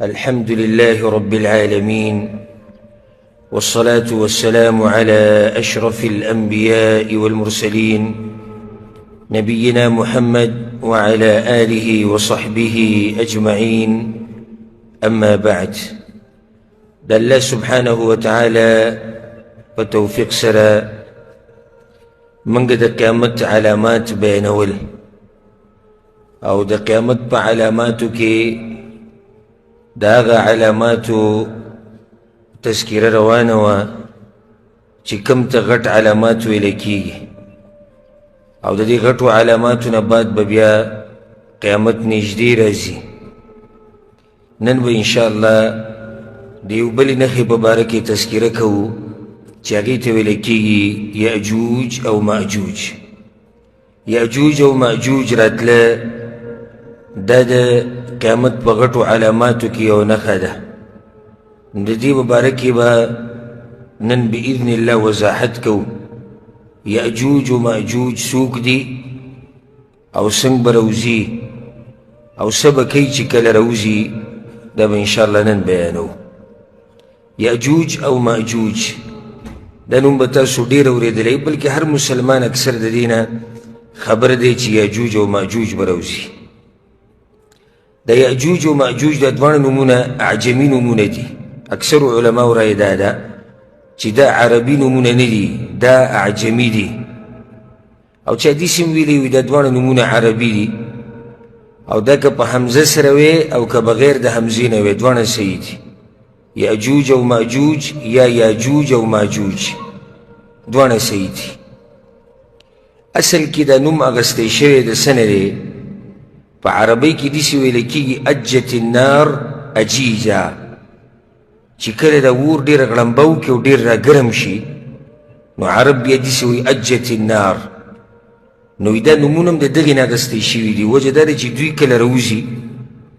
الحمد لله رب العالمين، والصلاة والسلام على أشرف الأنبياء والمرسلين، نبينا محمد وعلى آله وصحبه أجمعين. أما بعد، د الله سبحانه وتعالی په توفیق سره موږ د قیامت علامات بیانول، او د قیامت په علاماتو کې د هغه علاماتو تذکره روانه وه چې کوم ته غټ علامات ویل کېږي، او د دې غټو علاماتو نه بعد به بیا قیامت نږدې راځي. نن به انشاءالله د یو بلې نښې په باره کې تذکره کوو چې هغې ته ویل کېږي یأجوج او مأجوج. یأجوج او مأجوج راتله دا د قیامت په غټو علاماتو کې یو نښه ده. د دې په باره کې به نن باذن الله وضاحت کوو. یأجوج او مأجوج څوک دي او څنګه به راوځي او څه به کوي چې کله راوځي، دا به انشاءالله نن بیانوو. یأجوج او مأجوج دا نوم به تاسو ډېر اورېدلی، بلکې هر مسلمان اکثر د دې نه خبر دی چې یأجوج او مأجوج به راوځي. د یأجوج او مأجوج دا دواړه نومونه عجمي نومونه دي. اکثرو علماو رایه دا ده چې دا عربي نومونه نه دي، دا عجمي دي. او چا داسې هم ویلي وي دا دواړه نومونه عربي دي، او دا که په همزه سره وي او که بغیر د همزې نه وي دواړه صحیح دي. یأجوج او مأجوج یا یاجوج او ماجوج دواړه صحیح دي. اصل کې دا نوم اخیستی شوی د څه نه دی؟ په عربۍ کې داسې ویل کېږي اجت النار اجیجا، چې کله دا اور ډېر غړمبه وکړي او ډېر راګرم شي نو عرب بیا داسې وایي اجت النار. نو دا نومونه هم د دغې نه اخیستی شوي دي. وجه دا ده چې دوی کله راوځي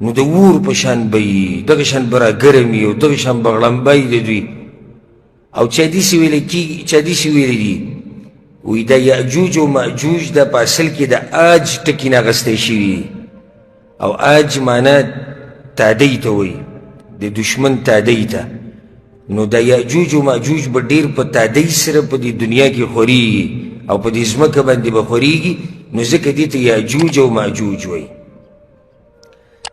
نو د اور په شان به وي، دغه شان به راګرم وي او دغه شان به غړمبه وي د دوی. او چا داسې ویل کېږي، چا داسې ویلي دي وایي دا یأجوج او مأجوج دا په اصل کې د آج ټکي نه اخیستی شوي دي، او آج معنا تادی ته وایي، د دشمن تادی ته. نو دا یأجوج او مأجوج به ډېر په تادی سره په دې دنیا کې خورېږي او په دې ځمکه باندې به خورېږي، نو ځکه دې ته یأجوج او مأجوج وایي.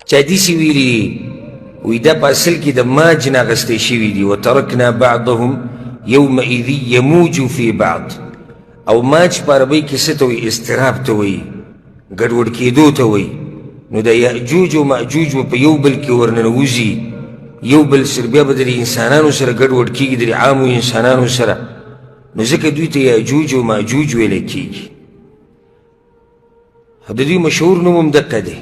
چا داسې ویلي دي وایي دا په اصل کې د ماج نه اخیستی شوي دي، وترکنا بعضهم یومئذ یموج فی بعض. او ماج په عربۍ کې څه ته وایي؟ اضطراب ته وایي، ګډوډ کېدو ته وایي. نو د یأجوج او مأجوج به په یو بل کې ورننوځي، یو بل سره بیا به د انسانانو سره ګډوډ کېږي، د عامو انسانانو سره، نو ځکه دوی ته یأجوج او مأجوج ویل کېږي. د دوی مشهور نوم هم دقه دی.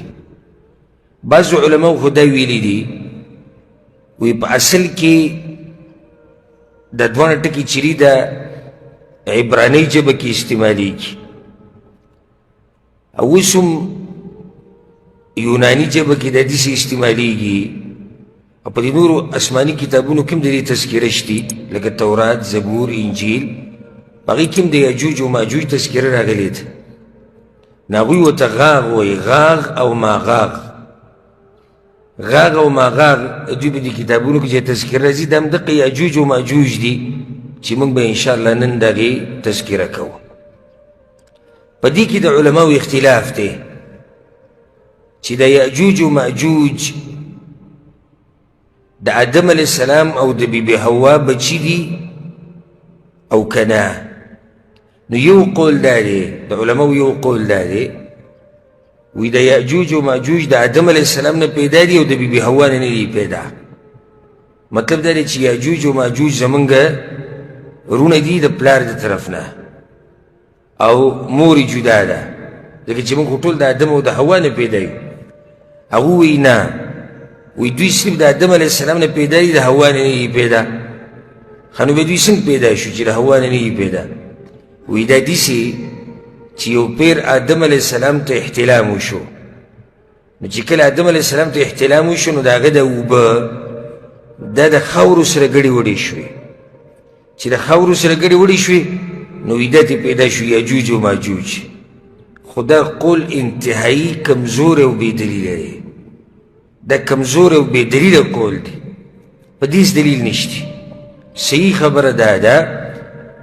بعضو علماو خو دا ویلي دي وایي په اصل کې د دواړه ټکي چې دي د عبراني ژبه کې استعمالیږي، او اوس هم یوناني ژبه کې د داسې استعمالیږي، او په دې نورو آسماني کتابونو کې هم د دې تذکره شتي لکه تورات، زبور، انجیل، په هغې کې هم د یاجوج او ماجوج تذکره راغلې ده. نو هغوی ورته غاغ وایي، غاغ او ماغاغ. غاغ او ماغاغ دوی په دې کتابونو کې چې تذکره راځي دا هم دقه یاجوج او ماجوج دي چې موږ به انشاءالله نن د هغې تذکره کوو. په دې کې د علماو اختلاف دی چې د یأجوج او مأجوج د آدم علیه السلام او د بی بی حوا بچي دي او که نه. نو یو قول دا دی، د علماو یو قول دا دی وی د یأجوج او مأجوج د آدم علیه السلام نه پیدا دي او د بی بی حوا نه نه دي پیدا. مطلب دا دی چې یأجوج او مأجوج زمونږ وروڼه دي د پلار د طرف نه، او مور یې جدا ده، ځکه چې موږ خو ټول د آدم او د حوا نه پیدا یو. هغه وایي نه، وایي دوی صرف د آدم علیه السلام نه پیدا دي، د حوا نه نه دي پیدا. ښه نو بیا دوی څنګه پیدا شو چې د حوا نه نه دي پیدا؟ وایي دا داسې چې یو پیر آدم علیه السلام ته احتلام وشو، نو چې کله آدم علیه السلام ته احتلام وشو نو د هغه د اوبه دا د خاورو سره ګډې وډې شوې، چې د خاورو سره ګډې وډې شوې نو ویده ترې پیدا شو یاجوج او ماجوج. خو دا قول انتهایی کمزوری او بې دلیله دی. دا کمزوری او بې دلیله قول دی، په دې هېڅ دلیل نشته. صحیح خبره دا ده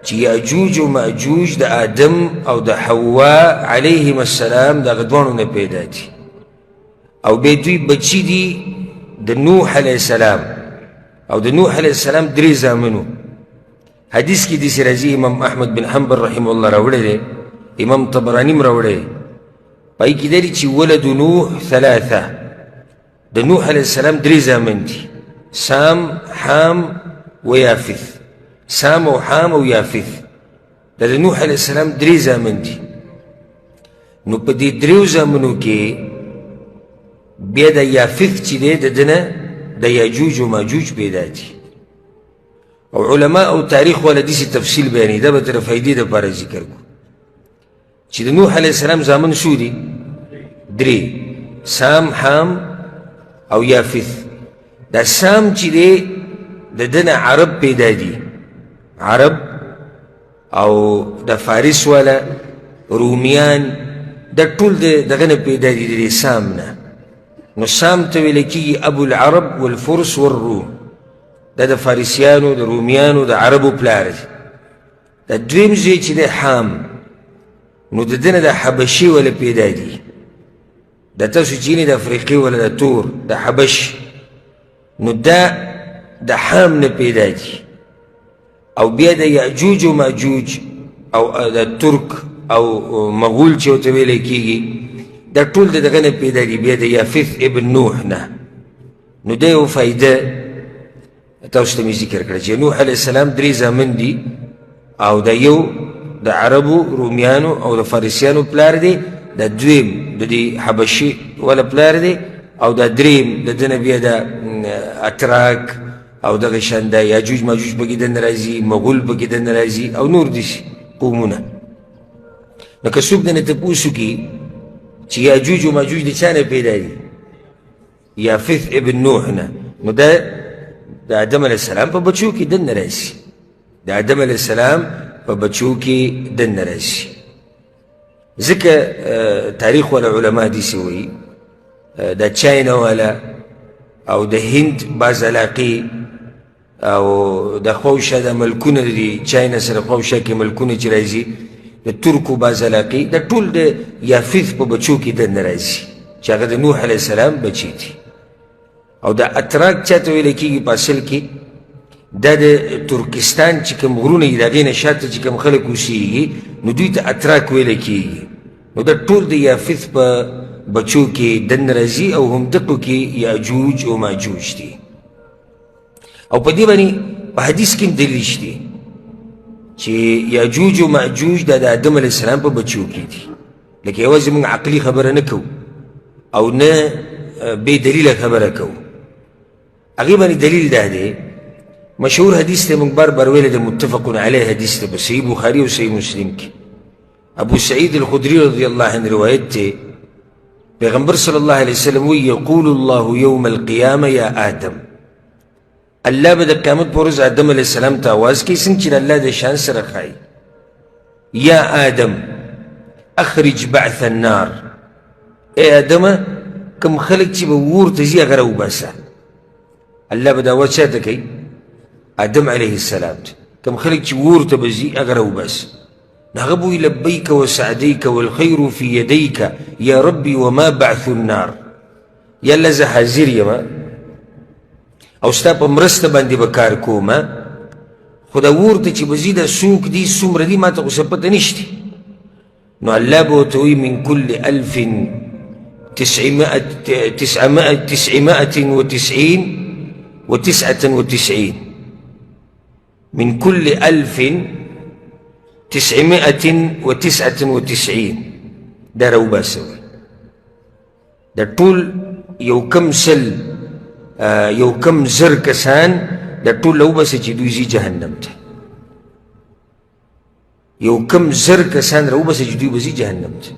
چې یاجوج او ماجوج د آدم او د حوا علیهم السلام د هغه دواړو نه پیدا دي، او بیا دوی بچي دي د نوح علیه السلام، او د نوح علیه السلام درې زامن وو. حدیث کې داسې راځي، امام احمد بن حنبل رحمه الله راوړی دی، امام طبراني هم راوړی دی، په هغې کې دا دي چې ولد نوح ثلاثه، د نوح علیه السلام درې زامن دي، سام، حام و یافث. سام او حام او یافث دا د نوح علیه السلام درې زامن دي. نو په دې دریو زامنو کې بیا د یافث چې دی د ده نه د یاجوج و ماجوج پیدا دي. او علما او تاریخ والا داسې تفصیل بیانوي، دا به تر فایدې دپاره ذکر کړو چې د نوح علیه السلام زامن څو دي؟ درې، سام، حام او یافث. دا سام چې دی د ده نه عرب پیدا دي، عرب او د فارس والا رومیان، دا ټول د دغه نه پیدا دي، د سام نه. نو سام ته ویل کېږي ابو العرب والفرس والروم، دا د فارسیانو، د رومیانو، د عربو پلار دی. دا دویم زوی چې دی حام، نو د ده نه د حبشې وله پیدا دي. دا تاسو چې وینئ د افریقې وله، د تور، د حبش، نو دا د حام نه پیدا دي. او بیا د یاجوج و ماجوج او د ترک او مغول چې ورته ویلی کېږي، دا ټول د دغه نه پیدا دي، بیا د یافث ابن نوح نه. نو دا یو فایده تاسو ته مې ذکر کړه چې نوح علیه السلام درې زامن دي، او دا یو د عربو، رومیانو او د فارسیانو پلار دی، دا دویم د دې حبشي والا پلار دی، او دا دریم د ده نه بیا د اتراک او دغه شان د یاجوج ماجوج پکې دننه راځي، مغول پکې دننه راځي او نور داسې قومونه. نو که څوک دنه تپوس وکړي چې یاجوج او ماجوج د چا نه پیدا دي؟ یافث ابن نوح نه. نو دا د آدم علیه السلام په بچو کې دننه راځي، د آدم علیه السلام په بچو کې دننه راځي. ځکه تاریخ والا علما داسې وایي، د چاینا والا او د هند بعض علاقې او د خواوشا د ملکونه دي، چاینا سره خواوشا کې ملکونه چې راځي، د ترکو بعض علاقې، دا ټول د یافث په بچو کې دننه راځي چې هغه د نوح علیه السلام بچي دي. او دا اتراک چاته ویل کېږي په اصل کې دا د ترکستان چې کوم غرونه دي، د هغې نه شاته چې کوم خلک اوسېږي، نو دوی ته اتراک ویل کېږي. نو دا ټول د یافث په بچو کې دننه راځي او هم دقو کې یاجوج او ماجوج دي. او په دې باندې په حدیث کې هم دلیل شته چې یاجوج او ماجوج دا د آدم علیه السلام په بچو کې دي. لکه یوازې موږ عقلي خبره نه کوو او نه بې دلیله خبره کوو، هغې باندې دلیل دا دی. مشهور حدیث دی، موږ بار بار ویلی دی، متفق علیه حدیث دی په صحیح بخاري او صحیح مسلم کې. ابو سعید الخدری رضی الله عنه روایت دی، پیغمبر صلی الله علیه وسلم وی یقول الله یوم القیامه یا آدم، الله به د قیامت پر ورځ آدم علیه السلام ته اواز کوي، څنګه چې د الله د شان سره ښایي، یا آدم اخرج بعث النار، ای آدمه کوم خلک چې به ور ته ځي هغه راوباسه. الله به دا اواز چا ته کوي؟ آدم علیه السلام ته. کوم خلک چې ور ته به ځي هغه راوباسه. هغه به وایي لبیک وسعدیک والخیر فی یدیک یا ربي وما بعث النار، یا الله زه حاضر یم او ستا په مرسته باندې به کار کوم، خو دا ور ته چې به ځي دا څوک دي څومره دي ما ته خو څه پته نشته. نو الله به ورته وایي من کل الف تسعمائة وتسعين وتسعة وتسعين، من كل 1999 دا راوباسوي. دا ټول یو کم سل یو کم زر کسان دا ټول راوباسي چې دوی ځي جهنم ته. یو کم زر کسان راوباسي چې دوی به ځي جهنم ته.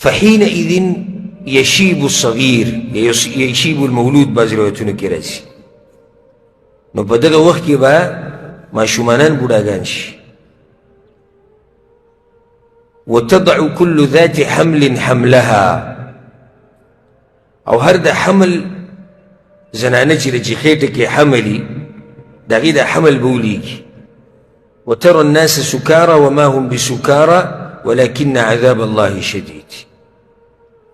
فحينئذ يشيب الصغير يشيب المولود، بعضې روایتونو کې راځي. نو په دغه وخت کې به ماشومانان بوډاګان شي. وتضع كل ذات حمل حملها، او هر د حمل زنانه چې د چې خېټه کې حملي د هغې د حمل به ولیږي. وترى الناس سكارى وما هم بسكارى ولكن عذاب الله شديد.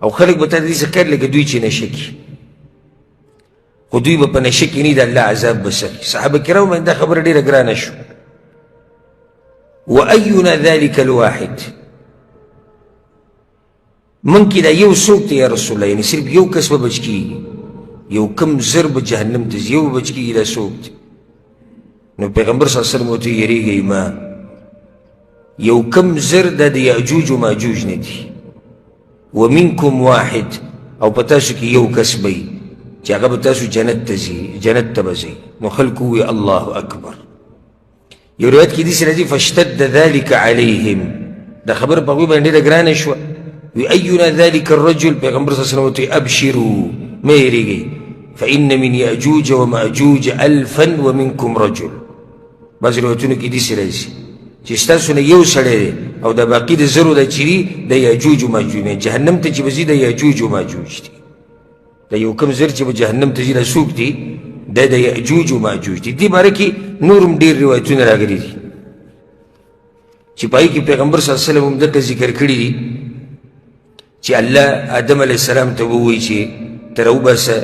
او خلک به تا د دې څه کار لکه دوی چې نشه کړي، خو دوی به په نشه کې نه، د الله عذاب به سخي. صحابه کرامو باندې دا خبره ډېره ګرانه شو. وأينا ذلك الواحد، من کې دا یو څوک دی یا رسول الله، یعنې صرف یو کس به بچ کېږي، یو کم زر به جهنم ته ځي، یو به بچ کېږي، دا څوک دی؟ نو پیغمبر صلی الله علیه وسلم ورته یېرېږئ ما، یو کم زر دا د یاجوج و ماجوج نه دي. ومنکم واحد، او په تاسو کې یو کس به وي چې هغه به تاسو جنت ته ځي، جنت ته به ځئ. نو خلکو وویل الله اکبر. یو روایت کې داسې راځي فاشتد ذلک علیهم، دا خبره په هغوی باندې ډېره ګرانه شوه. وی اینا ذلک الرجل، پیغمبر صلی الله علیه وسلم ورته ابشرو، مه یېرېږئ، فإن من یأجوج ومأجوج ألفا ومنکم رجل. بعضې روایتونو کې داسې راځي چې ستاسو نه یو سړی دی او د باقي د زرو دا چې دي د یاجوج وماجوج نه جهنم ته چې به ځي د یاجوج وماجوج دي. د یو کم زر چې به جهنم ته ځي دا څوک دي؟ دا د یاجوج وماجوج دي. دې باره کې نور هم ډېر روایتونه راغلي دي چې په هغې کې پیغمبر صلی الله علیه وسلم هم دغه ذکر کړي دي چې الله آدم علیه السلام ته ووایي چې ته راوباسه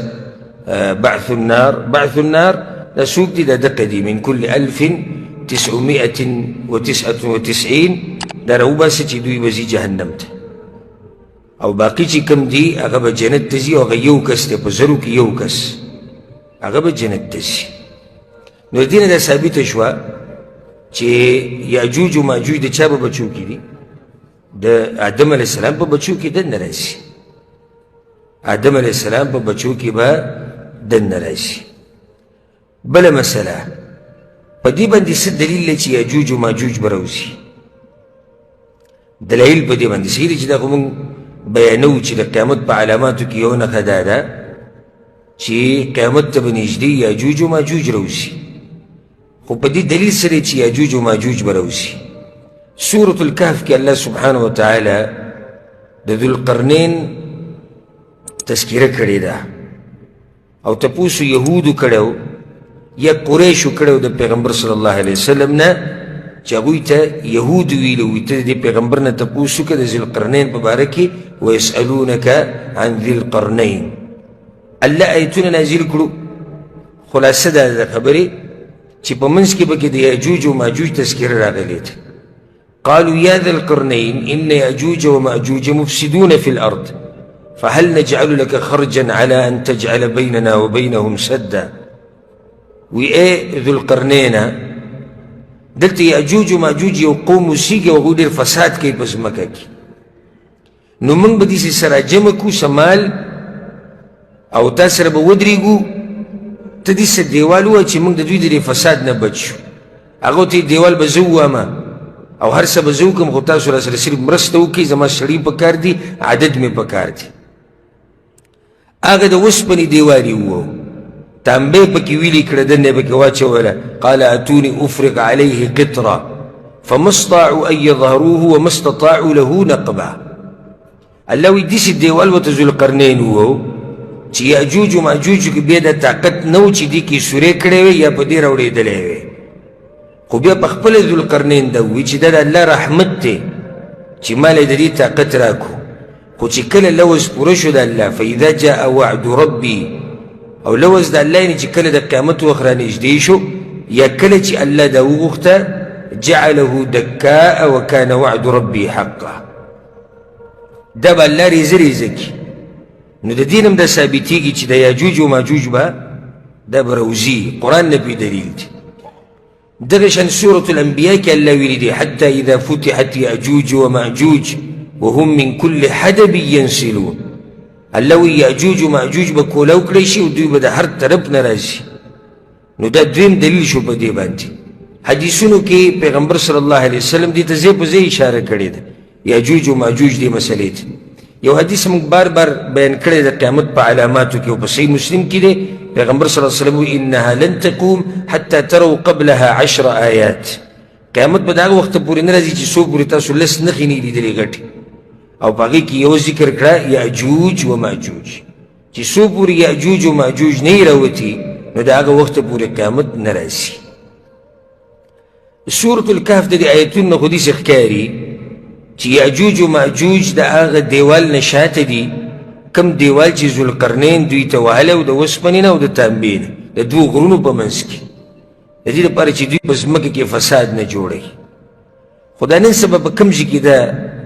بعث النار. بعث النار دا څوک دي؟ دا دقه دي، من کل 1999 دا راوباسه چې دوی به ځي جهنم ته، او باقي چې کوم دي هغه به جنت ته ځي، او هغه یو کس دی په زرو کې یو کس هغه به جنت ته ځي. نو دې نه دا ثابته شوه چې یاجوج و ماجوج د چا په بچو کې دي؟ د آدم علیه السلام په بچو کې دننه راځي. آدم علیه السلام په بچو کې به دننه راځي. بله مسله په دې باندې څه دلیل دی چې یاجوج و ماجوج به راوځي؟ دلایل په دې باندې څه دي چې دا خو موږ بیانوو چې د قیامت په علاماتو کې یو نښه دا ده چې قیامت ته به نږدې یاجوج و ماجوج راوځي. خو په دې دلیل سره چې یاجوج و ماجوج به راوځي. سورة الکهف کې الله سبحانه وتعالی د ذوالقرنین تذکره کړې ده، او تپوسو یهودو کړی یا قریشو کړی د پیغمبر صلی الله علیه وسلم نه چې هغوی ته یهودو ویلي وي ته د دې پیغمبر نه تپوس وکړه د ذوالقرنین په باره کې، ویسألونک عن ذي القرنین. الله ایتونه نازل کړو. خلاصه دا ده خبرې چې په منځ کې پکې د یاجوج و ماجوج تذکره راغلې ده. قالوا يا ذا القرنين إن يأجوج ومأجوج مفسدون في الأرض فهل نجعل لك خرجا على أن تجعل بيننا وبينهم سدا. وی ای ذو القرنین، دلته یاجوج و ماجوج یو قوم اوسېږي او هغوی ډېر فساد کوي په ځمکه کې، نو موږ به داسې سره جمع کړو سمال او تا سره به ودرېږو، ته داسې دیوال ووایه چې موږ د دوی د دې فساد نه بچ شو. هغه ته دیوال به زه ووایم او هر څه به زه وکړم، خو تاسو را سره صرف مرسته وکړئ، زما سړي په کار دي، عدد مې په کار دي. هغه د اوسپنې دیوال یې ووهو، تانبه یې پکې ویلي کړه، دننه یې پکې واچوله. قال اتوني افرغ عليه قطرا فما استطاعوا ان يظهروه وما استطاعوا له نقبا. الله وایي داسې دیوال ورته ذوالقرنین ووهو چې یاجوج و ماجوج کې بیا د طاقت نه و چې دې کې سورې کړی وی یا په دې راوړېدلی وی. خو بیا په خپله ذوالقرنین دا ووایي چې دا د الله رحمت دی چې ما له د دې طاقت راکړو. خو چې کله لوز پوره شو د الله، فاذا جاء وعد ربي، او لوز د الله یعنې چې کله د قیامت وخت رانږدې شو یا کله چې الله دا وغوښته، جعله دکاء وکان وعد ربي حقا، دا به الله ریزه ریزه کړي. نو د دې نه هم دا ثابتېږي چې د یاجوج و ماجوج به دا به راوځي، قرآن نه پرې دلیل دی. دغه شان سورة الانبیاء کې الله ویلي دي حتی اذا فتحت یاجوج وماجوج وهم من كل حدب ينسلون. الله وایي یاجوج وماجوج به کولاو کړی شي او دوی به د هر طرف نه راځي. نو دا دویم دلیل شو په دې باندې. حدیثونو کې پیغمبر صلی الله علیه وسلم دې ته ځای په ځای اشاره کړې ده، یاجوج و ماجوج دې مسئلې ته. یو حدیث موږ بار بار بیان کړی د قیامت په علاماتو کې او په صحیح مسلم کې دی، پیغمبر صلی الله علیه وسلم وایي انها لن تقوم حتی تروا قبلها 10 آیات. قیامت به د هغه وخته پورې نه راځي چې څو پورې تاسو لس نښې نه لیدلې غټې. او په هغې کې یو ذکر کړه یاجوج و ماجوج، چې څو پورې یاجوج و ماجوج نه یې راوتي نو د هغه وخته پورې قیامت نه راځي. سورة الکهف د دې آیتونو نه خو داسې ښکاري چې یاجوج و ماجوج د هغه دیوال نه شاته دي، کوم دیوال چې ذوالقرنین دوی ته وهلی او د وسپنې نه او د تانبې نه، د دوو غرونو په منځ کې، د دې لپاره چې دوی په ځمکه کې فساد نه جوړوي. خو دا نن سبا په کوم ځای کې دا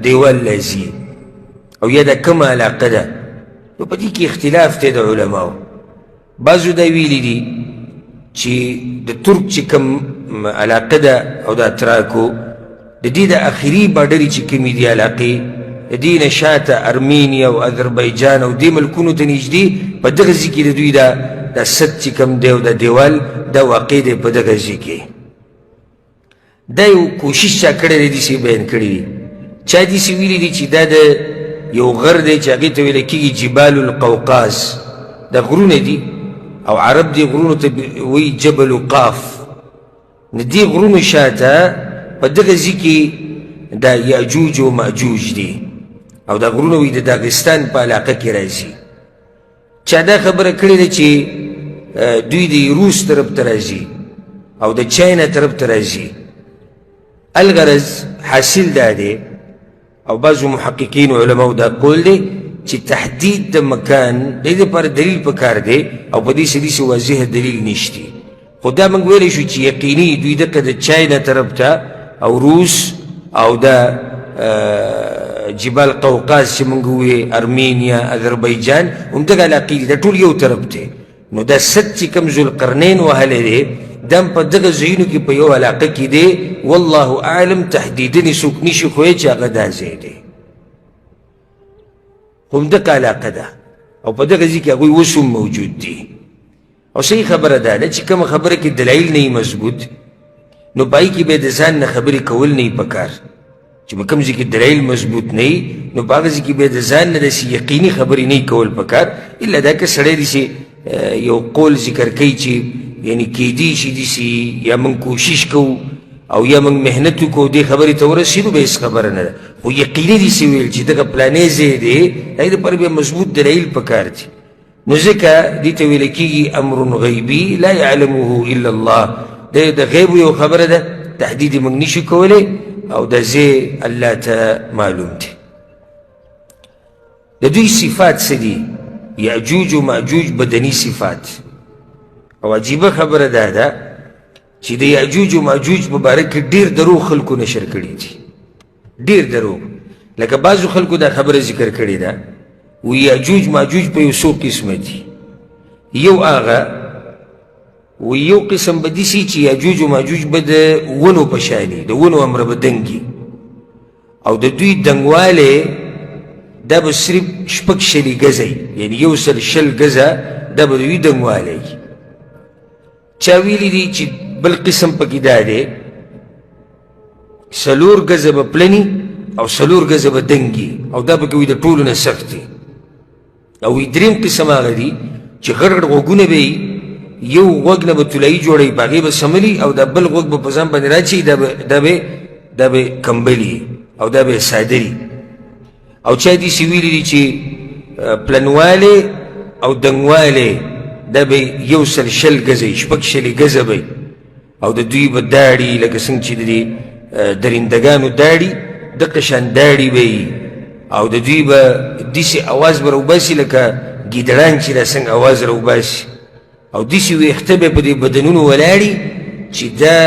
دیوال راځي او یا دا کومه علاقه ده، نو په دې کې اختلاف دی د علماو. بعضو دا ویلي دي چې د ترک چې کوم علاقه ده او د اتراکو د دې د اخري باډرې چې کومې دي علاقې، د دې نه شاته ارمینیا او اذربایجان او دې ملکونو ته نږدې په دغه ځای کې د دوی دا سد چې کوم دی او دا دیوال دا واقع دی په دغه ځای کې. دا یو کوشش چا کړی دی داسې بیان کړی دی. چا داسې ویلي دي چې دا د یو غر دی چې هغې ته ویل کېږي جبال القوقاز، دا غرونه دي او عرب دې غرونو ته وایي جبل قاف. نو دې غرونو شاته په دغه ځای کې دا یاجوج او ماجوج دي، او دا غرونه وایي د داغستان په علاقه کې راځي. چا دا خبره کړې ده چې دوی د روس طرف ته راځي او د چاینا طرف ته راځي. الغرض حاصل دا دی، او بعضو محققین علماو دا قول دی چې تحدید د مکان د دې لپاره دلیل پکار دی، او په دې څه داسې واضح دلیل نشتی. خو دا موږ ویلی شو چې یقیني دوی دقه د چاینا طرف ته او روس او د جبال قوقاز چې موږ ووایو ارمینیا اذربایجان همدغه علاقې دي، دا ټول یو طرف دی. نو دا سد چې کوم ذوالقرنین وهلی دی دا هم په دغه ځایونو کې په یو علاقه کې دی. والله اعلم، تحدیداً یې څوک نشي ښویی چې هغه دا ځای دی، خو همدغه علاقه ده او په دغه ځای کې هغوی اوس هم موجود دي. او صحیح خبره دا ده چې کومه خبره کې دلایل نه وي مضبوط، نو په هغې کې بیا د ځان نه خبرې کول نه وي پکار. چې په کوم ځای کې دلایل مضبوط نه وي نو په هغه ځای کې بیا د ځان نه داسې یقیني خبرې نه کول پکار، الا دا که سړی داسې یو قول ذکر کوي چې یعنې کیدی شي داسې، یا موږ کوشش کوو او یا موږ محنت وکړو دې خبرې ته ورسېدو، بیا هېڅ خبره نه ده. خو یقیني داسې ویل چې دغه پلانی ځای دی، هغې دپاره بیا مضبوط دلایل پکار دي. نو ځکه دې ته ویل کېږي امر غیبي لا یعلمه الا الله. دا د غیب یو خبره ده، تحدید یې موږ نشو کولی او د ځای الله ته معلوم دی. د دوی صفات څه دي؟ یاجوج و ماجوج بدني صفات. او عجیبه خبره دا ده چې د یاجوج و ماجوج په باره کې ډېر دروغ خلکو نشر کړي دي، ډېر دروغ. لکه بعضو خلکو دا خبره ذکر کړې ده، وایي یاجوج ماجوج په یو څو قسمه دي. یو هغه وایي یو قسم به داسې چې یاجوج و ماجوج به د ونو په شاني، د ونو امره به دنګي، او د دوی دنګوالی دا به صرف شپږ شلي ګزه وي، یعنې 120 ګزه دا به د دوی دنګوالی وي. چا ویلي دي چې بل قسم پکې دا دی 4 ګزه به پلني او 4 ګزه به دنګي، او دا پکې وایي د ټولو نه سخت دی. او وایي دریم قسم هغه دي چې غټ غټ غوږونه به یي، یو غوږ نه به طلایي جوړوي، په هغې به څملي، او دا بل غوږ به په ځان باندې راچوي، دا به کمبلي او دا به څادري. او چا داسې ویلي دي چې پلنوالی او دنګوالی دا به 120 ګزه وي، 26 ګزه به وي، او د دوی به داړي لکه څنګه چې د دې درندګانو داړي دقه شان داړي به وي، او د دوی به داسې اواز به راوباسي لکه ګیدړان چې دا څنګه اواز راوباسي، او داسې ویښته به په دې بدنونو ولاړي چې دا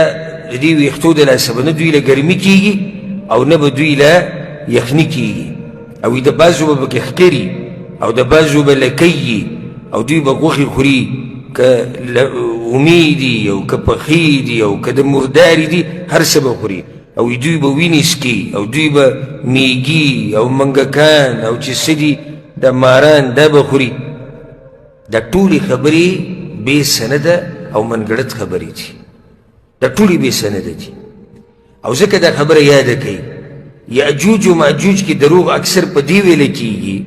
د دې ویښتو د لاسه به نه دوی له ګرمي کېږي او نه به دوی له یخني کېږي، او د بعضو به پکې ښکري او د بعضو به لکۍ، او دوی به غوښې خوري، که اومې دي او که پخې دي او که د مردارې دي، هر څه به خوري، او دوی به وینې څکي او دوی به میږي او منګکان او چې څه دي د ماران دا به خوري. دا ټولې خبرې بې سنده او منګړت خبرې دي، دا ټولې بې سنده دي. او ځکه دا خبره یاده کوي، یاجوج و ماجوج کې دروغ اکثر په دې ویل کېږي،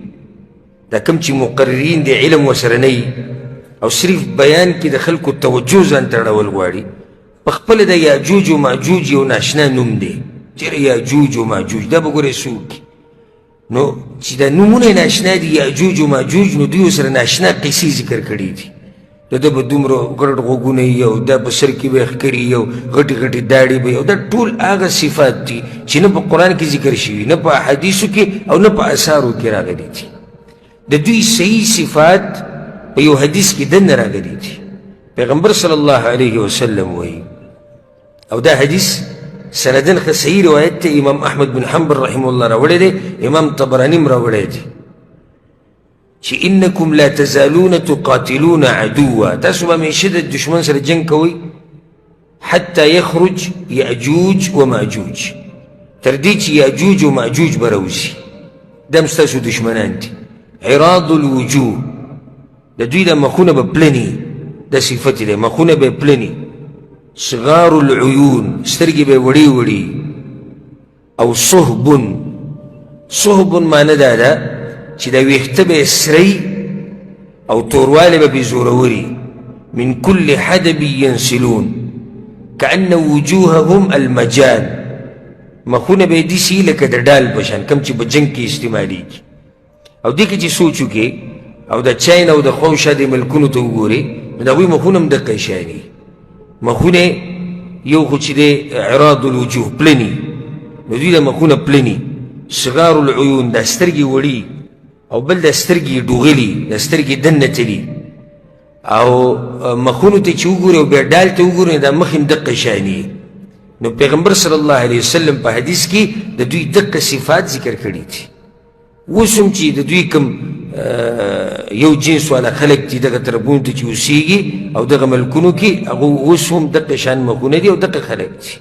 دا کوم چې مقررین د علم ورسره نه وي او صرف بیان کې د خلکو توجه ځان ته اړول غواړي، په خپله د یاجوج و ماجوج یو ناشنا نوم دی. چېرې یاجوج و ماجوج دا به ګورې څوک؟ نو چې دا نومونه ناشنا دي یاجوج و ماجوج، نو دوی ورسره ناشنا قصې ذکر کړي دي. د ده به دومره غټ غوږونه وي او دا په سر کې به یې ښکري او غټې غټې داړې به وي، او دا ټول هغه صفات دي چې نه په قرآن کې ذکر شوي، نه په احادیثو کې او نه په اثارو کې راغلي دي. د دوی صحیح صفات په یو حدیث کې دننه راغلي دي. پیغمبر صلی الله علیه وسلم وایي، او دا حدیث سندن ښه صحیح روایت دی، امام احمد بن حنبل رحمه الله راوړی دی، امام طبراني هم راوړی دی، چې انکم لا تزالون تقاتلون عدوا، تاسو به همیشه د دشمن سره جنګ کوئ، حتی یخرج یأجوج و ماجوج، تر دې چې یأجوج و ماجوج به راوځي. دا هم ستاسو دشمنان دي. عراض الوجوه، د دوی د مخونه به پلني، دا صفت دی، مخونه به پلني. صغار العیون، سترګې به وړې وړې. او صهب، صهب معنی دا ده چې دا ویښته به یې سري او توروالی به پرې زوروري. من کل حدب ینسلون کأن وجوههم المجان، مخونه به یې داسې لکه د ډال په شان، کوم چې په جنګ کې استعمالیږي. او دې کې چې سوچ وکړي او د چین او د خواوشا دې ملکونو ته وګوري، نو د هغوی مخونه هم دقه شی دي. مخونه یو خو چې دی عراض الوجوه پلني، نو دوی د مخونه پلني. صغار العیون، دا سترګې وړي، او بل دا سترګې ډوغلي، دا سترګې دننه تلي. او مخونو ته چې وګوري او بیا ډال ته وګوري، دا مخ هم دقه شاني. نو پیغمبر صلی الله علیه وسلم په حدیث کې د دوی دقه صفات ذکر کړي دي. اوس هم چې د دوی کوم یو جنس والا خلک دي دغه طرفونو ته چې اوسېږي او دغه ملکونو کې، هغه اوس هم دقه شان مخونه دي او دقه خلک دي.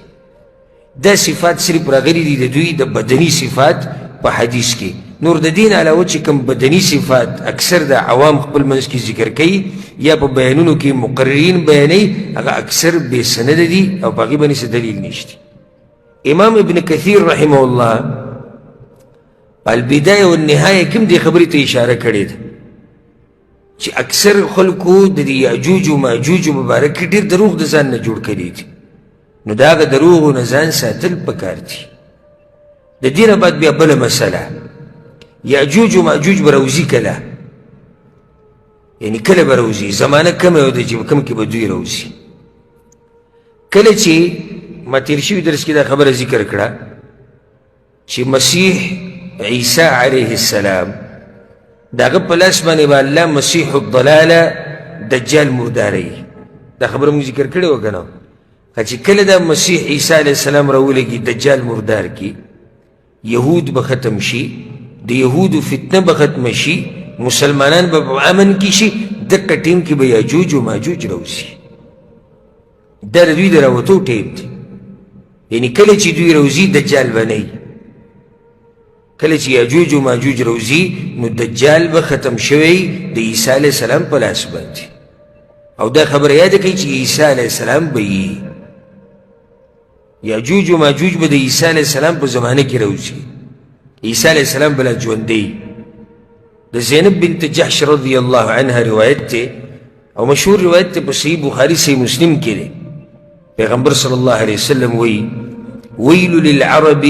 دا صفات صرف راغلي دي د دوی د بدني صفات په حدیث کې. نور د دین علاوه چې کوم بدني صفات اکثر د عوام خپل منځ کې ذکر کوي یا په بیانونو کې مقررین بیانوي، هغه اکثر بې سنده دي او په هغې باندې څه دلیل نشته. امام ابن کثیر رحمه الله په البدایه والنهایه کې هم دې خبرې ته اشاره کړې ده چې اکثر خلکو د دې یاجوج و ماجوج مبارک کې ډېر دروغ د ځان نه جوړ کړي دي. نو د هغه دروغو نه ځان ساتل پکار دي. د دې نه بعد بیا بله مسله، یاجوج و ماجوج به راوځي کله، یعنی کله به راوځي، زمانه کمه ده چې په کوم کې به دوی راوځي. کله چې ما تېر شوي درس کې دا خبره ذکر کړه چې مسیح عیسی علیه السلام د هغه په لاس باندې به الله مسیح الضلاله دجال مرداروي. دا خبره موږ ذکر کړې وه که نه؟ چې کله دا مسیح عیسی علیه السلام راولېږي دجال مردار کړي، یهود به ختم شي، د یهودو فتنه به ختمه شي، مسلمانان به په امن کې شي، دقه ټیم کې به یاجوج و ماجوج راوځي. دا د دوی د راوتو ټیم دی. یعنی کله چې دوی راوځي دجال به نه وي. کله چې یاجوج و ماجوج راوځي نو دجال به ختم شوی د عیسی علیه السلام په لاس باندې. او دا خبره یاده کړئ چې عیسی علیه السلام به یي، یاجوج و ماجوج به د عیسی علیه السلام په زمانه کې راوځي. عیسی علیه السلام به لا ژوندی. د زینب بنت جحش رضی الله عنها روایت دی او مشهور روایت دی په صحیح بخاري صحیح مسلم کې دی. پیغمبر صلی الله علیه وسلم وایي ویل للعرب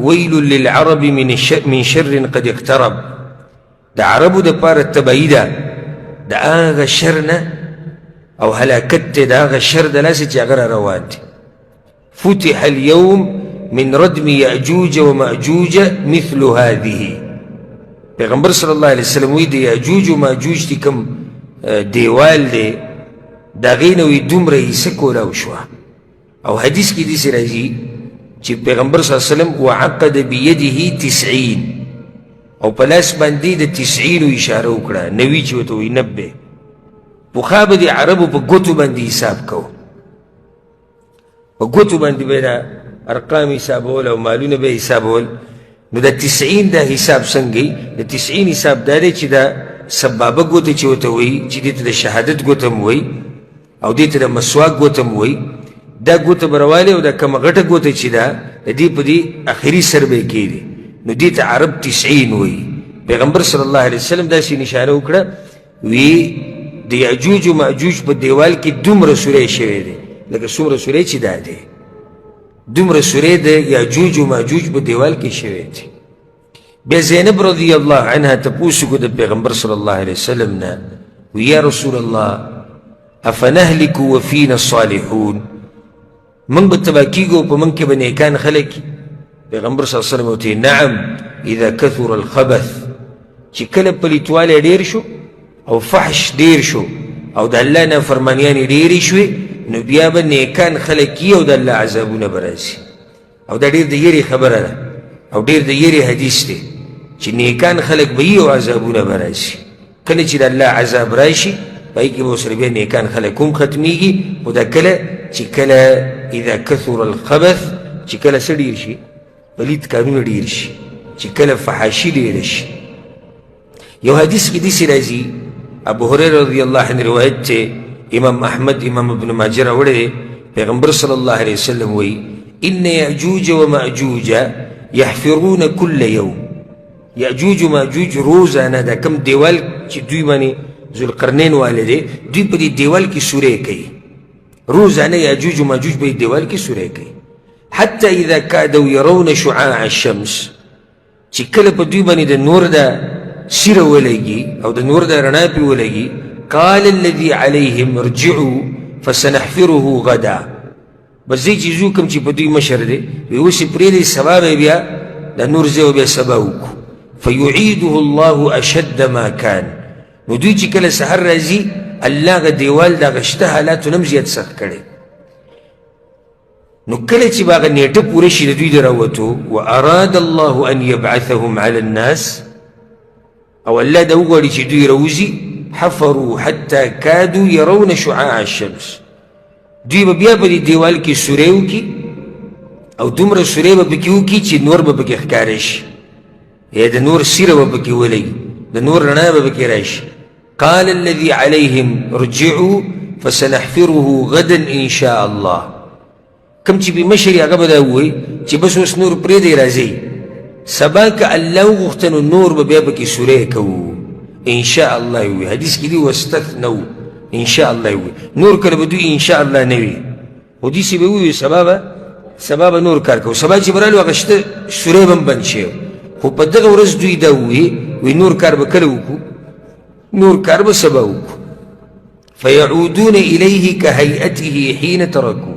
ویل للعرب من شر قد اقترب. د عربو دپاره تبعي ده د هغه شر نه او هلاکت دی د هغه شر د لاسه چې هغه را روان دی. فتح اليوم من ردم يأجوج ومأجوج مثل هذه. پیغمبر صلی الله علیه وسلم وی د یاجوج و ماجوج چې کوم دیوال دی د هغې نه وی دومره حصه کولاو شوه. او حدیث کې داسې راځي چې پیغمبر صلی الله علیه وسلم وعقد بيده 90 او په لاس باندې د تسعینو اشاره وکړه، 90 چې ورته وایي 90. پخوا به د عربو په ګوتو باندې حساب کوو، په ګوتو باندې به دا ارقام حسابول او مالونه به حسابول. نو د 90 دا حساب څنګه وي؟ د 90 حساب دا دی چې دا سبابه ګوته چې ورته وایي، چې دې ته د شهادت ګوته هم وایي او دې ته د مسواک ګوته هم وایي، دا ګوته به راوالي او دا کومه غټه ګوته چې ده د دې په دې اخري سر به یې کښېږدي، نو دې ته عرب 90 وایي. پیغمبر صلی الله علیه وسلم داسې نشانه وکړه وی د یاجوج و ماجوج په دیوال کې دومره سوری شوی دی. لکه څومره سوری چې دا دی، دومره سوری د یاجوج و ماجوج په دیوال کې شوی دی. بیا زینب رضی الله عنها تپوس وکړو د پیغمبر صلی الله علیه وسلم نه، وی یا رسول الله افنهلک وفینا الصالحون، موږ به تباه کېږو په موږ کې به نیکان خلک؟ پیغمبر صلی الله علیه وسلم ورته نعم اذا کثر الخبث، چې کله پلیتوالی ډېر شو او فحش ډېر شو او د الله نافرمانیانې ډېرې شوې، نو بیا به نیکان خلک کي او د الله عذابونه به راځي. او دا ډېر د یرې خبره ده او ډېر د یرې حدیث دی چې نیکان خلک به یي او عذابونه به راشي. کله چې د الله عذاب راشي په هغې کې به ورسره بیا نیکان خلک هم ختمیږي، خو دا کله چې کله اذا کثر الخبث، چې کله څه ډېر شي، پلیت کارونه ډېر شي، چې کله فحاشي ډېره شي. یو حدیث کې داسې راځي، ابو هریره رضی الله عنه روایت چې امام احمد امام ابن ماجه راوړی دی، پیغمبر صلی الله علیه وسلم وایي ان یأجوج ومأجوج یحفرون کل یوم. یأجوج ومأجوج روزانه دا کوم دیوال چې دوی باندې ذوالقرنین والے دی، دوی په دې دیوال کې سوری کوي روزانه. یأجوج ومأجوج په دې دیوال کې سوری کوي حتی اذا کادوا یرون شعاع الشمس، چې کله په دوی باندې د نور د سیره ولګي او د نور د رڼا پرې ولګي، قال الذي عليهم ارجعوا فسنحفره غدا. بس دی چې ځو کوم چې په دوی مشر دی، وایي اوس یې پرېږدئ، سبا به بیا د نور ځای به بیا سبا وکړو. فیعیده الله اشد ما کان. نو دوی چې کله سحر راځي، الله هغه دیوال د هغه شته حالاتو نه هم زیات سخت کړی. نو کله چې به هغه نیټه پوره شي د دوی د راوتو، و اراد الله ان یبعثهم علی الناس، او الله دا وغواړي چې دوی راوځي، حفروا حتی کادو یرون شعاع الشمس، دوی به بیا په دې دیوال کې سوری وکړي او دومره سوری به پکې وکړي چې نور به پکې ښکاره شي، یا د نور سیره به پکې ولګي، د نور رڼا به پکې راشي. قال الذي عليهم ارجعوا فسنحفره غدا ان شاء الله. کوم چې بې مشر هغه به دا ووایي چې بس اوس نور پرېږدئ، راځئ سبا که الله وغوښته نو نور به بیا پکې سوری کوو ان شاء الله. وي حدیث کې دي واستثنو ان شاء الله وي، نور کله به دوی ان شاء الله نه وي، خو داسې به ووایي سبا به نور کار کوو. سبا چې به رالو هغه شته سوری به هم بند شي، خو په دغه ورځ دوی دا ووایي، وایي نور کار به کله وکړو، نور کار به سبا وکړو. فیعودون الیه کهیئته حین ترکو.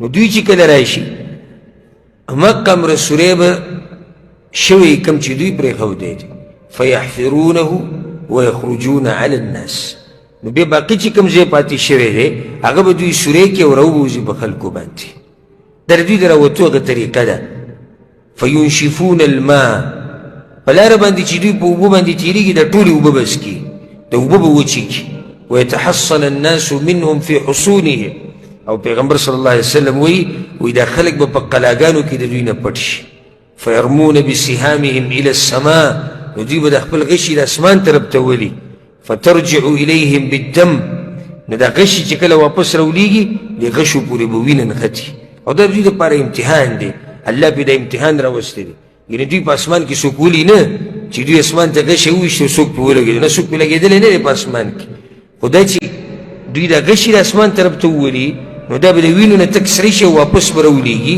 نو دوی چې کله راشي همقه امر سوری به شوی کوم چې دوی پرېښودی دی، فیحفرونه ویخرجون علی الناس. نو بیا باقي چې کوم ځای پاتې شوی دی هغه به دوی سوری کړي او راووځي په خلکو باندې. دا د دوی د راوتو هغه طریقه ده. فینشفون الماء، په لاره باندې چې دوی په اوبو باندې تېرېږي دا ټولې اوبه به څکي، د اوبه به وچې کړي. ویتحصن الناس منهم فی حصونهم، او پیغمبر صلی الله علیه وسلم وایي وایي دا خلک به په قلاګانو کې د دوی نه پټ شي. فیرمون بسهامهم الی السماء، نو دوی به د خپل غشي د اسمان طرف ته ولي. فترجع الیهم بالدم، نو دا غشي چې کله واپس راولېږي د غشو پورې به وینه نښتي. او دا د دوی دپاره امتحان دی، الله پرې دا امتحان راوستی دی. یعنې دوی په اسمان کې څوک ولي نه چې دوی اسمان ته غشی وویشت او څوک پرې ولګېدل نه، څوک پرې لګېدلی نه دی په اسمان کې. خو دا چې دوی دا غشي د اسمان طرف ته وولي نو دا به د وینو نه تک سره شي او واپس به راولېږي.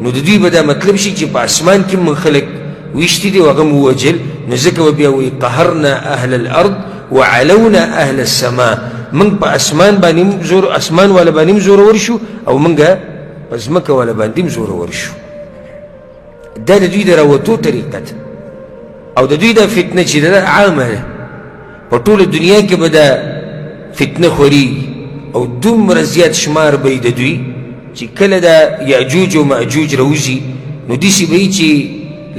نو د دوی به دا مطلب شي چې په اسمان کې موږ خلک ویشتي دي او هغه مو ووژل، نو ځکه به بیا وایي قهرنا اهل الارض وعلونا اهل السما، موږ په اسمان باندې زور، اسمان والا باندې هم زورور شو او موږ په ځمکه والا باندې هم زورور شو. دا د دوی د راوتو طریقه ده. او د دوی دا فتنه چې ده عامه ده، په ټوله دنیا کې به دا فتنه خورېږي او دومره زیات شمار به یې د دوی چې کله دا یاجوج او ماجوج راوځي نو داسې به یي چې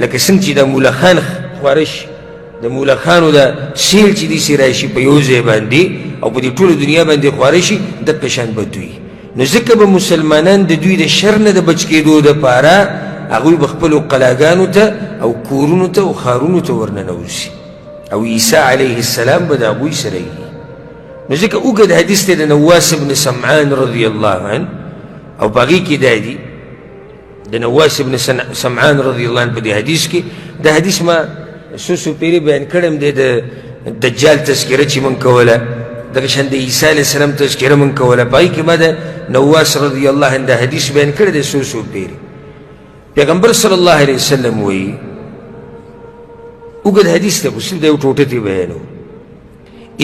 لکه څنګه چې د مولخان خواره شي، د مولخانو دا سیل چې داسې راشي په یو ځای باندې او په دې ټوله دنیا باندې خواره شي، دقه شان به دوی. نو ځکه به مسلمانان د دوی د شر نه د بچ کېدو دپاره هغوی به خپلو قلاګانو ته او کورونو ته او ښارونو ته ورننوځي او عیسی علیه السلام به د هغوی سره وي. نو ځکه اوږد حدیث دی د نواس بن سمعان رضی الله عنه، او په هغې کې دا دي د نواس بن سمعان رضی الله عنه په دې حدیث کې، دا حدیث ما څو څو پیرې بیان کړی دی د دجال تذکره چې موږ کوله. دغه شان د عیسی علیه السلام تذکره مونږ کوله، په هغې کې ما د نواس رضی الله عنه دا حدیث بیان کړی دی څو څو پېرې. پیغمبر صلی الله علیه وسلم وایي، اوږد حدیث دی خو صرف د یو ټوټه ترې بیانوم.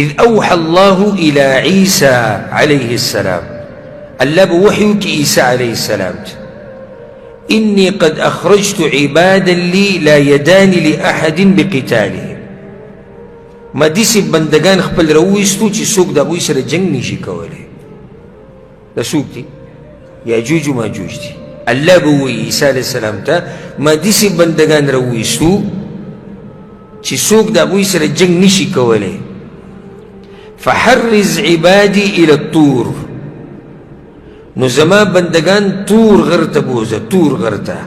اذ اوحى الله الى عيسى عليه السلام، الله به وحي وکړي عیسی علیه السلام ته، اني قد اخرجت عبادا لي لا يدان لاحد بقتالهم. ما داسې بندګان خپل راوویستو چې څوک د هغوی سره جنګ نشي کولی. دا څوک دي؟ یاجوج و ماجوج دي. الله به ووایي عیسی علیه السلام ته، ما داسې بندګان راوویستو چې څوک د هغوی سره جنګ نشي کولی. فحرز عبادي الى الطور، نو زما بندگان تور غر ته بوځه. تور غر ته،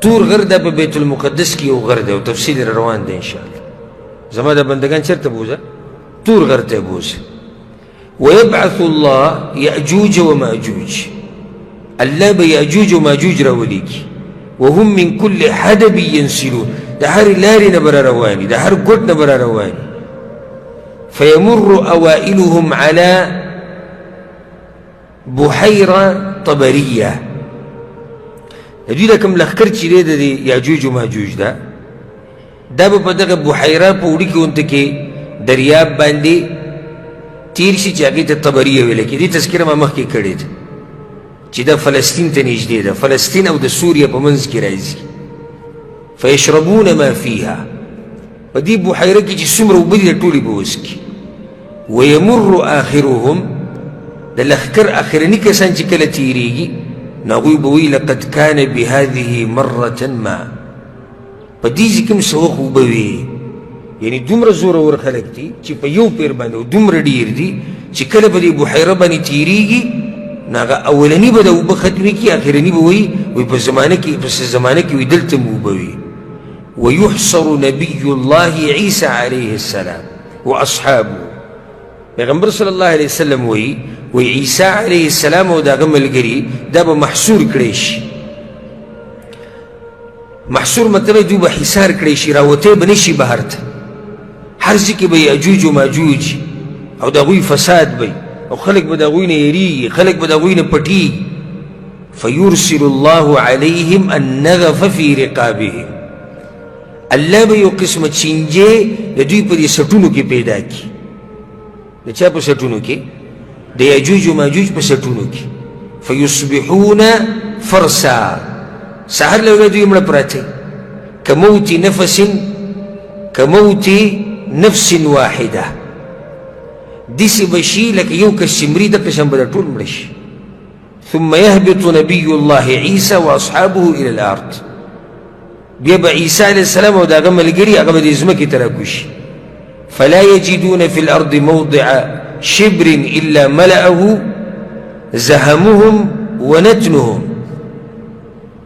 تور غر دا په بیت المقدس کې یو غر دی او تفصیل یې روان دی انشاءالله. زما دا بندگان چېرته بوځه؟ تور غر ته بوځه. ويبعث الله يأجوج ومأجوج، الله به يأجوج ومأجوج راولېږي. وهم من كل حدب ينسلون، د هرې لارې نه به را روان دي، د هر ګوټ نه به را روان دي. فيمر أوائلهم على بحیره طبریه، د دوی دا کوم لښکر چې دی د دې یاجوج و ماجوج ده، دا به په دغه بحیره په وړوکي غونته کې دریاب باندې تیر شي چې هغې ته طبریه ویل کېږي. دې تذکره ما مخکې کړې ده چې دا فلسطین ته نږدې ده، فلسطین او د سوریه په منځ کې راځي. فیشربون ما فیها، په دې بحیره کې چې څومره اوبه دي ټولې به وڅکي. ویمر آخرهم، د لښکر آخرني کسان چې کله تیریږي نو هغوی به وایي لقد کان بهذه مرة ما، په دې ځای کې هم څه وخت اوبه وي. یعنې دومره زورور خلک دي چې په یو پیر باندې دومره ډېر دي چې کله په دې بحیره باندې تیریږي نو هغه اولني به د اوبه ختمې کړي، آخرني به وایي وایي په زمانه کې په څه زمانه کې وایي دلته هم اوبه وي. ويحصر نبي الله عيسى عليه السلام واصحابه، پیغمبر صلی الله علیه وسلم وایي وایي عیسی علیه السلام او د هغه ملګري دا به محصور کړی شي. محصور مطلب دوی به حصار کړی شي، راوتی به نه شي بهر ته. هر ځای کې به یاجوج و ماجوج او د هغوی فساد به او خلک به د هغوی نه یریږي، خلک به د هغوی نه پټیږي. فیرسل الله علیهم النغف فی رقابهم، الله به یو قسمه چینجې د دوی په دې سټونو کې پیدا کړي. د چا په سټونو کې؟ د یاجوج و ماجوج په سټونو کې. فیصبحون فرسا، سهار له دوی مړه پراته، کموت نفس، کموت نفس واحده، داسې به شي لکه یو کس چې مري دقه شان به دا ټول مړه شي. ثم يهبط نبي الله عيسى واصحابه الى الارض، بیا به عیسی علیه السلام او د هغه ملګري هغه به دې ځمکې ته راکوشي. فلا يجدون في الارض موضع شبر الا ملأه زهمهم ونتنهم.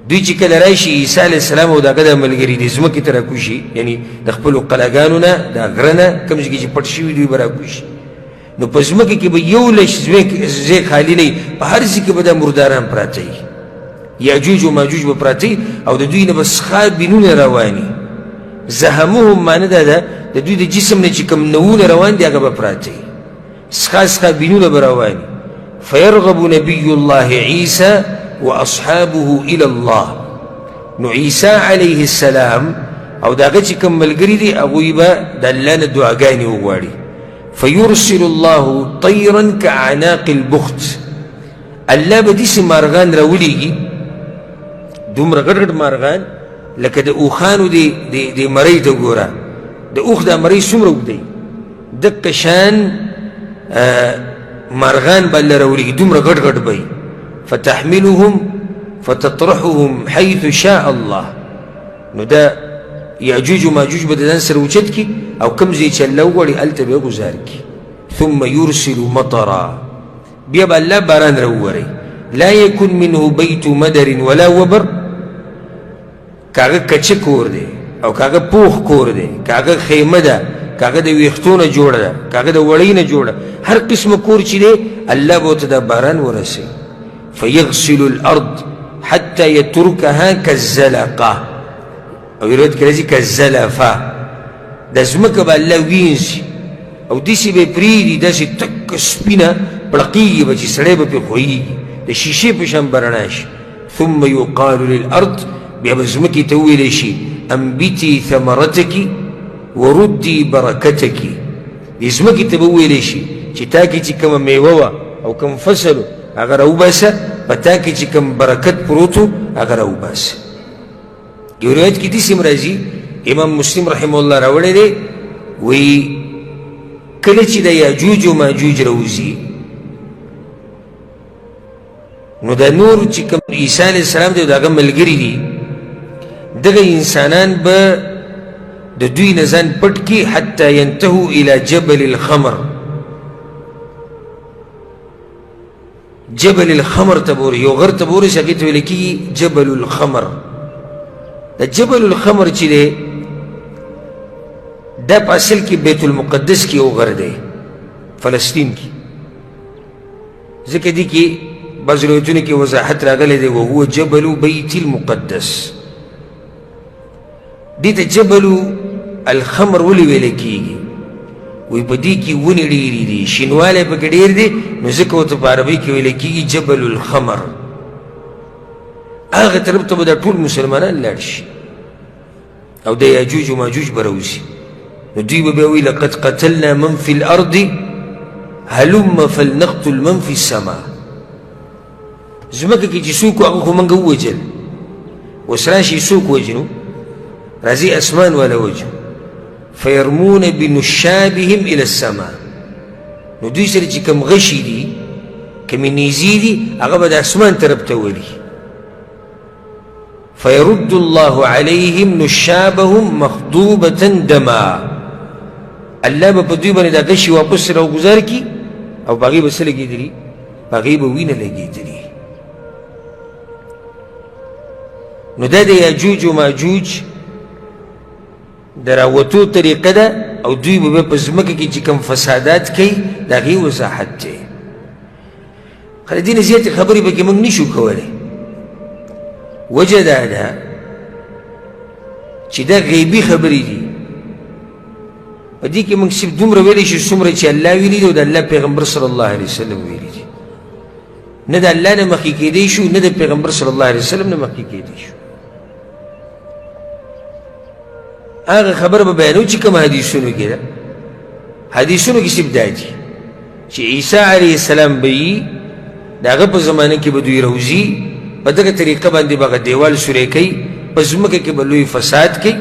دوی چې کله راشي عیسی علیه السلام او د هغه د ملګري دې ځمکې ته راکوشي، یعنې د خپلو قلاګانو نه د غره نه کوم ځای کې چې پټ شوي دوی به راکوشي. نو په ځمکه کې به یو لش ځای خالي نه وي، په هر ځای کې به دا مرداران پراته وي، یاجوج و ماجوج به پراته وي او د دوی نه به څښا بینونه روان وي. زهمهم معنی دا ده د دوی د جسم نه چې کوم نوونه روان دي هغه به پراته وي، څښا څښا بینونه به روان وي. فیرغب نبی الله عیسی واصحابه الی الله، نو عیسی علیه السلام او د هغه چې کوم ملګري دي هغوی به د الله نه دعاګانې وغواړي. فیرسل الله طیرا کاعناق البخت، الله به داسې مارغان راولېږي، دومره غټ غټ مارغان لکه د اوښانو دې مرۍ ته ګوره، د اوښ دا مرۍ څومره اوږده وي، دقه شان مارغان به الله راولېږي، دومره غټ غټ به وي. فتحملهم فتطرحهم حيث شاء الله، نو دا یاجوج و ماجوج به د ځان سره اوچت کړي او کوم ځای چې الله وغواړي هلته به یې ګزار کړي. ثم يرسل مطرا، بیا به الله باران راووري. لا يكن منه بيت مدر ولا وبر، که هغه کچه کور دی او که هغه پوخ کور دی، که هغه خیمه ده، که هغه د ویښتو نه جوړه ده، که هغه د وړۍ نه جوړه، هر قسمه کور چې دی الله به ورته دا باران ورسوي. فیغسل الارض حتی یترکها کالزلقه، او روایت کې راځي کالزلفه، د ځمکه به الله وینځي او داسې به یې پرېږدي، داسې تکه سپینه پړقېږي به چې سړی به پرې ښویېږي، د شیشې په شان به رڼا شي. ثم یقال للارض، بیا به ځمکې ته وویلی شي انبتي ثمرتک وردي برکتک. دې ځمکې ته به وویلی شي چې تا کې چې کومه میوه وه او کوم فصل و هغه راوباسه، په تا کې چې کوم برکت پروت و هغه راوباسه. یو روایت کې داسې هم راځي، امام مسلم رحمه الله راوړی دی، وایي کله چې د یاجوج او ماجوج راوځي نو دا نور چې کوم عیسی علیه السلام دی او د هغه ملګري دي، دغه انسانان به د دوی نه ځان پټ کړي حتی ینتهو الی جبل الخمر. جبل الخمر ته به یو غر ته به ورسي، هغې ته ویل کېږي جبل الخمر. د جبل الخمر چې دی دا په اصل کې بیت المقدس کې یو غر دی، فلسطین کې. ځکه دې کې بعض روایتونو کې وضاحت راغلی دی، وهو جبل بیت المقدس. دې ته جبل الخمر ولې ویل کېږي؟ وایي په دې کې ونې ډېرې دي، شینوالی پکې ډېر دی، نو ځکه ورته په عربۍ کې ویل کېږي جبل الخمر. هغه طرف ته به دا ټول مسلمانان لاړ شي او د یاجوج و ماجوج به راوځي، نو دوی به بیا وایي لقد قتلنا من فی الارض هلم فلنقتل من فی السما. ځمکه کې چې څوک هغه خو موږ ووژل، اوس راشي څوک وژنو، راځي اسمان والا وژنو. فیرمون بنشابهم الی السما، نو دوی سره چې کوم غشي دي، کومې نیزې دي، هغه به د اسمان طرف ته ولي. فيرد الله عليهم نشابهم مخضوبة دما، الله به په دوی باندې دا غشي واپس راوګزار کړي او په هغې به څه لګېدلي؟ په هغې به وینه لګېدلي. نو دا د یاجوج و ماجوج د راوتو طریقه ده، او دوی به په ځمکه کې چې کوم فسادات کوي د هغې وضاحت دی. خو د دې نه زیاتې خبرې پکې موږ نشو کولی. وجه دا ده چې دا غیبي خبرې دي، په دې کې موږ صرف دومره ویلی شو څومره چې الله ویلي دي او د الله پیغمبر صلی الله علیه وسلم ویلي دي. نه د الله نه مخکې کېدی شو، نه د پیغمبر صلی الله علیه وسلم نه مخکې کېدی شو. هغه خبره به بیانو چې کوم حدیثونو کې ده. حدیثونو کې صرف دا دي چې عیسی علیه السلام به یي، د هغه په زمانه کې به دوی روځي، په دغه طریقه باندې به هغه دیوال سوری کوي، په ځمکه کې به لوی فساد کوي،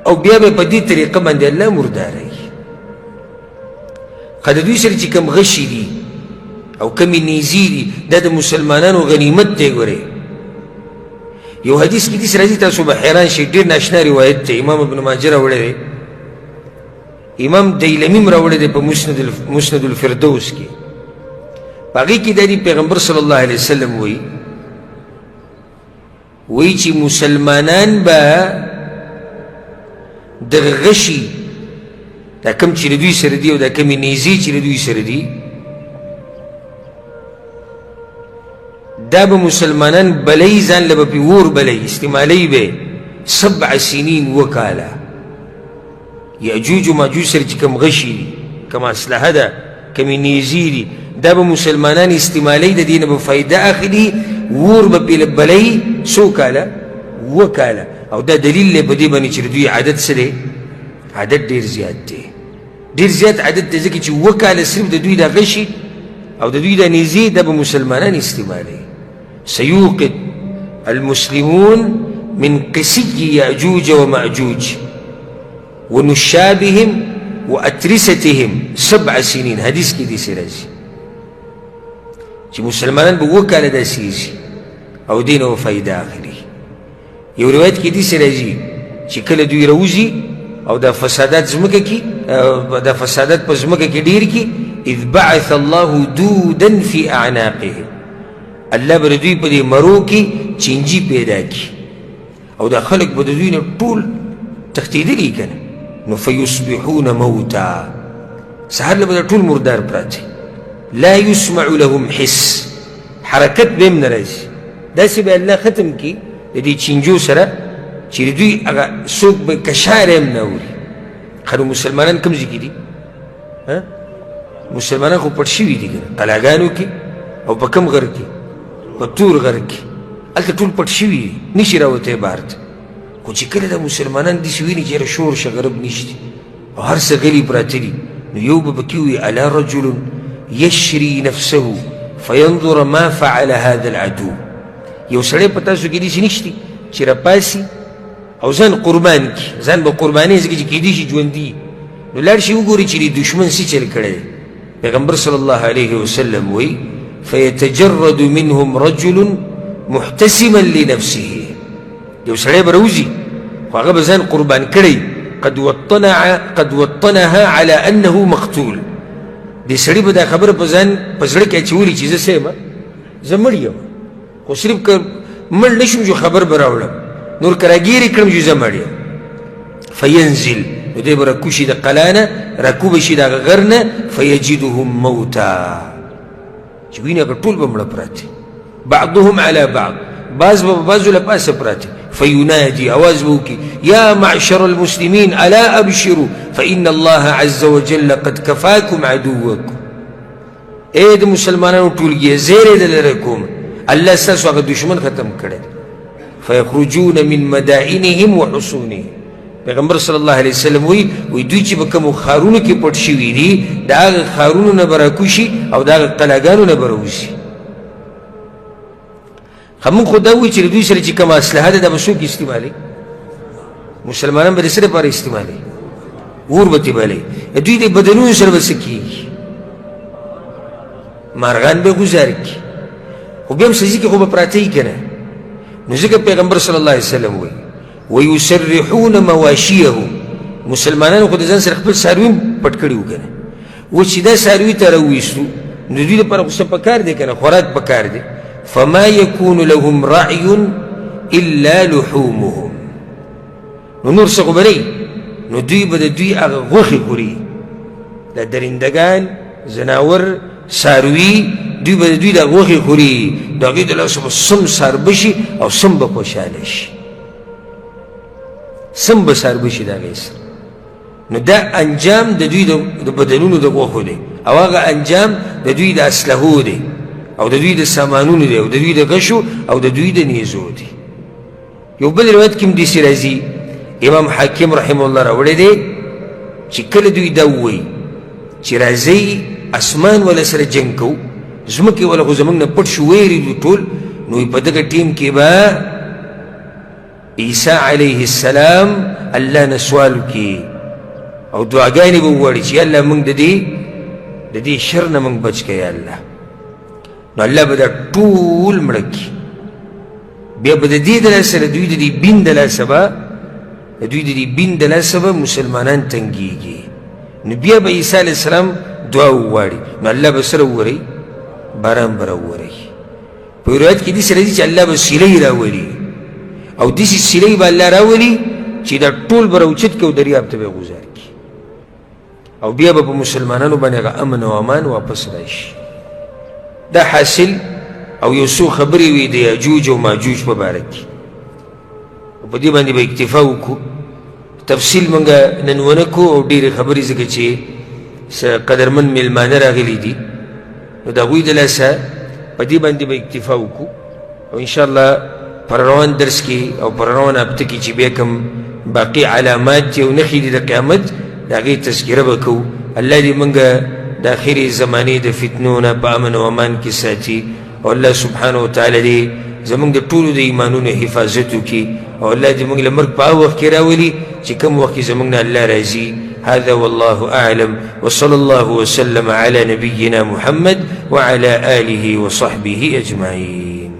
او بیا به په دې طریقه باندې الله مرداروي. ښه د دوی سره چې کوم غشي دي او کومې نیزې دي، دا د مسلمانانو غنیمت دی. ګورئ یو حدیث کې داسې راځي، تاسو به حیران شئ، ډېر ناشنا روایت دی، امام ابن ماجه راوړی دی، امام دیلمي هم راوړی دی په مسند الفردوس کې. په هغې کې دا دي پیغمبر صلی الله علیه وسلم وایي، وایي چې مسلمانان به دغه غشي دا کوم چې له دوی سره دي او دا کومې نیزې چې له دوی سره دي، دا به مسلمانان بلوي، ځان له به پرې اور بلوي، استعمالوي به 7 سنین، اووه کاله. یاجوج و ماجوج سره چې کوم غشي دي، کومه اسلحه ده، کومې نیزې دي، دا به مسلمانان استعمالوي، د دې نه به فایده اخلي، اور به پرې بلوي څو کاله؟ اووه کاله. او دا دلیل دی په دې باندې چې د دوی عدد څه دی؟ عدد ډېر زیات دی، ډېر زیات عدد دی، ځکه چې اووه کاله صرف د دوی دا غشي او د دوی دا نیزې دا به مسلمانان استعمالوي. سيوقد المسلمون من قسي يأجوج ومأجوج ونشابهم وأترستهم 7 سنين. حدیث کې داسې راځي چې مسلمانان به اووه کاله داسې ځي او دې نه به فایده اخلي. یو روایت کې داسې راځي چې کله دوی راوځي او دا فسادات ځمکه کې، دا فسادات په ځمکه کې ډېر کي، اذ بعث الله دودا فی اعناقهم، الله به د دوی په دې مرو کې چینجي پیدا کړي او دا خلک به د دوی نه ټول تښتېدلي که نه، نو فیصبحون موتا، سهار له به دا ټول مردار پراته، لا یسمع لهم حس، حرکت به هم نه راځي. داسې به الله ختم کړي د دې چینجو سره چې د دوی هغه څوک به کشاره هم نه اوري. ښه نو مسلمانان کوم ځای کې دي؟ مسلمانان خو پټ شوي دي که نه قلاګانو کې او په کوم غر کې؟ په تور غر کې، هلته ټول پټ شوي دي، نشي راوتی بهر ته. خو چې کله دا مسلمانان داسې ویني چې یاره شور شغرب نشته او هر څه غلي پراته دي، نو یو به پکې وي الا رجل یشري نفسه فینظر ما فعل هذا العدو. یو سړی په تاسو کې داسې نشته چې راپاسي او ځان قربان کړي، ځان به قرباني ځکه چې کېدای شي ژوندي، نو لاړ شي وګوري چې دښمن څه چل کړی دی. پیغمبر صلی الله علیه وسلم وی فیتجرد منهم رجل محتسما لنفسه، یو سړی به راوځي خو هغه به ځان قربان کړی، قد وطنها على انه مقتول. دې سړي به دا خبره په ځان په زړه کې اچولي چې زه څه یم، زه مړ یم، خو صرف که مړ نه شم چې خبر به راوړم، نور که راګیرې کړم چې زه مړ یم. فینزل، نو دی به راکوز شي د قلا نه، راکو به شي د هغه غر نه، فیجدهم موتا، چې ویني هغه ټول به مړه پراته، بعضهم على بعض، بعض به بعضو له پاسه پراته. فینادي، اواز به وکړي یا معشر المسلمین الا ابشروا فإن الله عز وجل قد کفاکم عدوکم. ای د مسلمانانو ټولګیه، زیری دلره کوم، الله ستاسو هغه دښمن ختم کړی. فیخرجون من مدائنهم وحصونهم. پیغمبر صلی الله علیه وسلم وی وی دوی چې په کومو ښارونو کې پټ شوي دي د هغه ښارونو نه به راکوشي او د هغه قلاګانو نه به راوځي. موږ خو دا وایو چې له دوی سره چې کومه اسلحه ده دا به څوک استعمالوي؟ مسلمانان به د څه لپاره استعمالوي؟ اور به ترې بلوي. دوی د بدنونو سره به څه کېږي؟ مارغان به ګوزار کړي، خو بیا هم څه ځي کې خو به پراته وي که نه. نو ځکه پیغمبر صلی الله علیه وسلم وایي ویسرحون مواشیهم، مسلمانانو خو د ځان سره خپل څاروي هم پټ کړي وو که نه. اوس چې دا څاروي ته راوویستو نو دوی لپاره خو څه پکار دی که نه، خوراک پکار دی. فما یکون لهم رعی الا لحومهم، نو نور څه خو به نه، نو دوی به د دوی هغه غوښې خوري، دا درندګان، ځناور، څاروي، دوی به د دوی د غوښې خوري، د هغوی د لاسه به سم څاربه شي او سم به خوشحاله شي، سم به څاربه شي د هغې سره. نو دا انجام د دوی د بدنونو د غوښو دی، او هغه انجام د دوی د اسلحو دی، او د دوی د سامانونو دی، او د دوی د غشو او د دوی د نیزو دی. یو بل روایت کې هم داسې راځي، امام حاکم رحمه الله راوړی دی چې کله دوی دا ووایي چې راځئ اسمان وله سره جنګ کوو، ځمکې وله خو زموږ نه پټ شو، ویرېدو ټول، نو په دغه ټیم کې به عیسی علیه السلام الله نه سوال وکړي او دعاګانې به وغواړي چې الله موږ د دې شر نه موږ بچ کړه یا الله. نو الله به دا ټول مړه کړي. بیا به د دې د لاسه د دوی د دې بین د لاسه به د دوی د دې بین د لاسه به مسلمانان تنګېږي. نو بیا به عیسی علیه السلام دعا وغواړي، نو الله به سره ووري، باران به راووري. په روایت کې داسې راځي چې الله به سیلۍ راولي، او داسې سیلۍ به الله راولي چې دا ټول به راوچت کړي او دریاب ته به یې غوځار کړي، او بیا به په مسلمانانو باندې هغه امن او امان واپس راشي. دا حاصل او یو څو خبرې وي د یاجوج او ماجوج په باره کې، او په دې باندې به اکتفا وکړو. تفصیل موږ نن ونه کړو او ډېرې خبرې ځکه چې څه قدرمن میلمانه راغلي دي، نو د هغوی د لاسه په دې باندې به اکتفا وکړو. او انشاءالله پر روان درس کې او پر روان هفته کې چې بیا کوم باقي علامات دي او نښې دي د قیامت، د هغې تذکره به کوو. الله دې موږ د آخرې زمانې د فتنو نه په امن او امان کې ساتي، او الله سبحانه وتعالی دې زموږ د ټولو د ایمانونو حفاظت وکړي، او الله دې موږ له مرګ په هغه وخت کې راولي چې کوم وخت کې زموږ نه الله راضي. هذا والله أعلم، وصلى الله وسلم على نبينا محمد وعلى آله وصحبه أجمعين.